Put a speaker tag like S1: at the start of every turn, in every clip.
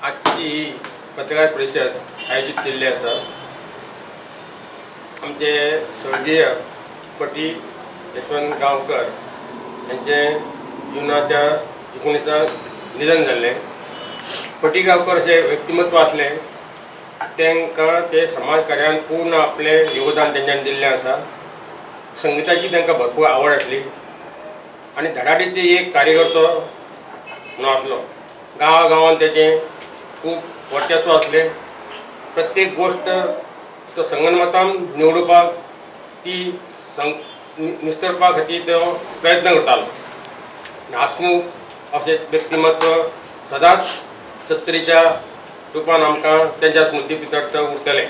S1: आजची ही पत्रकार परिशद आयोजीत केल्ली आसा. आमचे स्वर्गीय फटी यशवंत गांवकर यांचे जुनाच्या 19 निधन जाल्लें. फटी गांवकर अशें व्यक्तिमत्व आसलें. तांकां ते समाज कार्यान पूर्ण आपलें योगदान तेंच्यांनी दिल्लें आसा. संगिताची तांकां भरपूर आवड आसली आनी धडाडीचे एक कार्यकर्तो म्हणून आसलो. गांवा गांवान तेचें खूब वर्चस्व आसलें. प्रत्येक गोश्ट तो संगनमतान निवडुपाक, ती संग निस्तरपा खातीर तो प्रयत्न करतालो. हासमुख अशें व्यक्तिमत्व सदांच सत्तरीच्या रुपान आमकां तेंच्या स्मृती भितर उरतलें.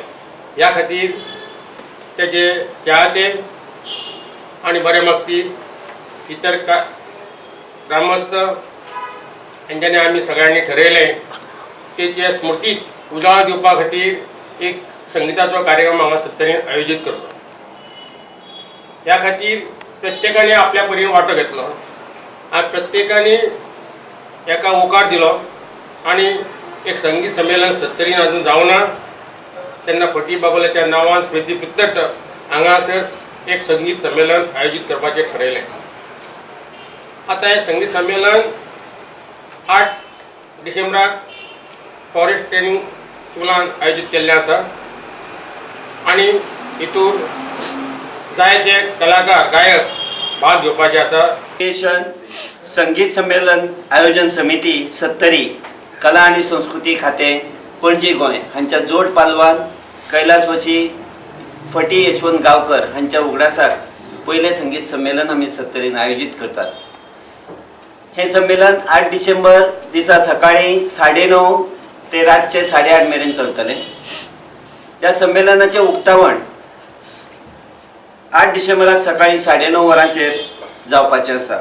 S1: ह्या खातीर तेजे चाहते आनी बरें मागपी इतर का ग्रामस्थ हेंच्यांनी आमी सगळ्यांनी ठरयलें, तेचे स्मृतीक उजाळो दिवपा खातीर एक संगिताचो कार्यक्रम हांगा सत्तरीन आयोजीत करचो. ह्या खातीर प्रत्येकाने आपल्या परीन वांटो घेतलो आनी प्रत्येकाने एका होकार दिलो आनी एक संगीत संमेलन सत्तरीन अजून जावना, तेन्ना फटी बाबुलाच्या नांवान स्मृती प्रित्यर्थ हांगासर एक संगीत संमेलन आयोजीत करपाचें ठरयलें. आतां हें संगीत संमेलन 8 डिसेंबराक फॉरेस्ट ट्रेनिंग स्कुलान आयोजीत केल्लें आसा आनी हितूर जायते कलाकार, गायक भाग घेवपाचे आसा.
S2: स्टेशन संगीत संमेलन आयोजन समिती, सत्तरी, कला आनी संस्कृती खातें, पणजी, गोंय हांच्या जोड पालवान कैलासवासी फटी यशवंत गांवकर हांच्या उगडासाक पयलें संगीत संमेलन आमी सत्तरीन आयोजीत करतात. हें संमेलन 8 डिसेंबर दिसा सकाळी 9:30 ते रातचे 8:30 मेरेन चलतलें. ह्या संमेलनाचें उक्तावण 8 डिसेंबराक सकाळी 9:30 वरांचेर जावपाचें आसा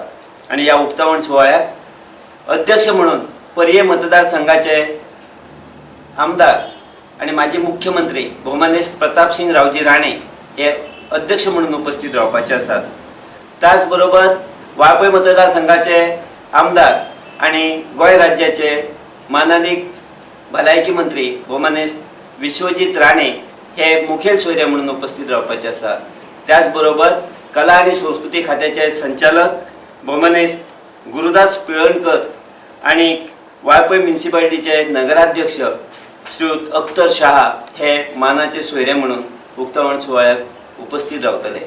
S2: आनी ह्या उक्तावण सुवाळ्याक अध्यक्ष म्हणून पर्ये मतदारसंघाचे आमदार आनी माजी मुख्यमंत्री भोवमानेस्त प्रतापसिंग रावजी राणे हे अध्यक्ष म्हणून उपस्थित रावपाचे आसात. त्याच बरोबर वाळपय मतदारसंघाचे आमदार आनी गोंय राज्याचे मानादीक भलायकी मंत्री भोवमानेस्त विश्वजीत राणे हे मुखेल सोयरे म्हणून उपस्थित रावपाचे आसात. त्याच बरोबर कला आनी संस्कृती खात्याचे संचालक भोवमानेस्त गुरुदास पिळवणकर आनी वाळपय म्युनिसिपालिटीचे नगराध्यक्ष श्रीयुत अख्तर शहा हे मानाचे सोयरे म्हणून उक्तावण सुवाळ्याक उपस्थित रावतले.